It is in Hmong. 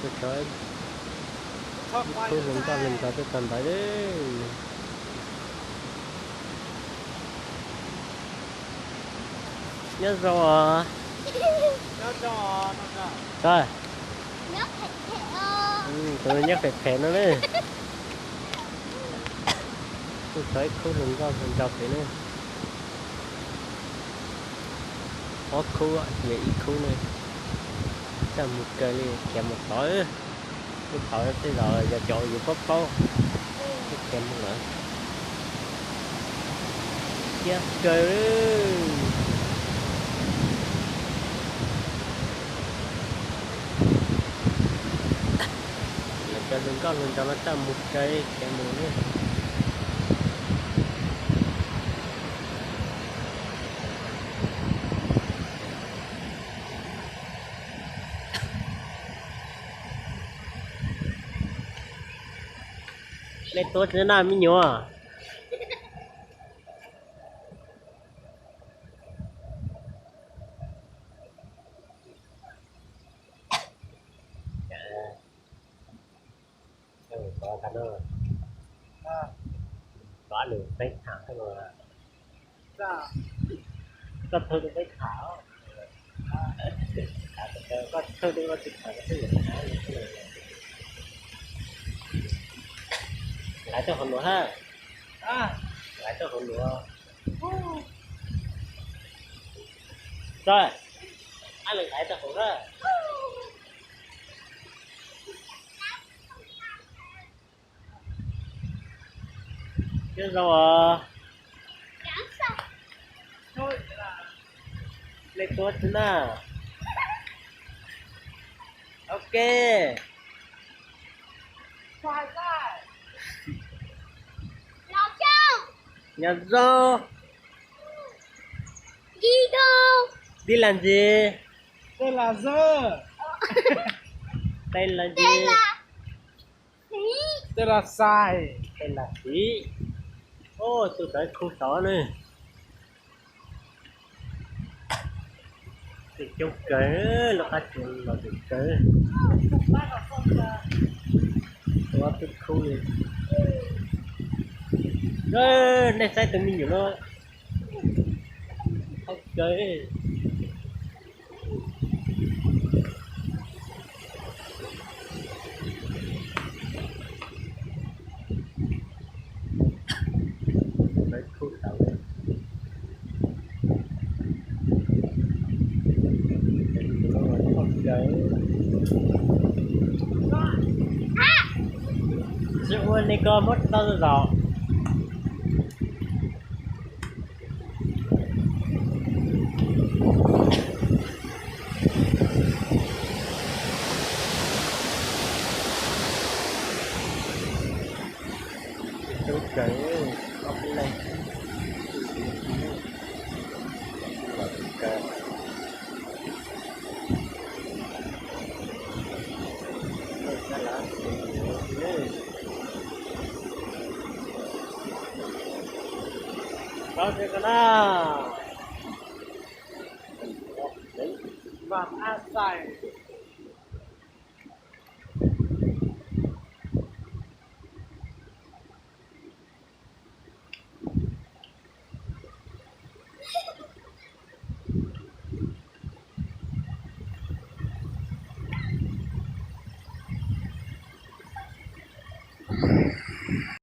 Tuaj tshov ib khub hluas nkauj hluas nraug tuaj txog ntawd. Nyob zoo os. Tus nyob phem phem no ne. Tuaj tshov ib khub hluas nkauj hluas nraug pem ne. Ob khub, ib khub ne. Txaj muag kawg li, khiav mus tod. Lub tod tej zaum yog cov uas yus paub paub, khiav mus lawm. Khiav kawg. Lawv cov hluas nkauj hluas nraug no txaj muag kawg, khiav mus lawm. Nej tuaj tsis naj me nyuam. Koj thwj tau peb tham, koj thwj tau koj tsis tham. Laiv tau hauv nuav hab, laiv tau hauv nuav. Ab, laiv tau hauv hab. Nyob zoo os. Nej tuaj tsi na? Ok. Nyob zoo. Tij laug ntsis? Tej laug ntsis? Tej laug xais, tej laug xis. Tuaj txog ib khub tod ne. Coob kawg, lub qab tsuas los coob kawg. Ua peb khub li. Nej saib tus me nyuam no, qab kawg. Tsis ua li ko muab tau zaum. Coob kawg, ob peb leeg. Rau qhov ko na, vam ab xais.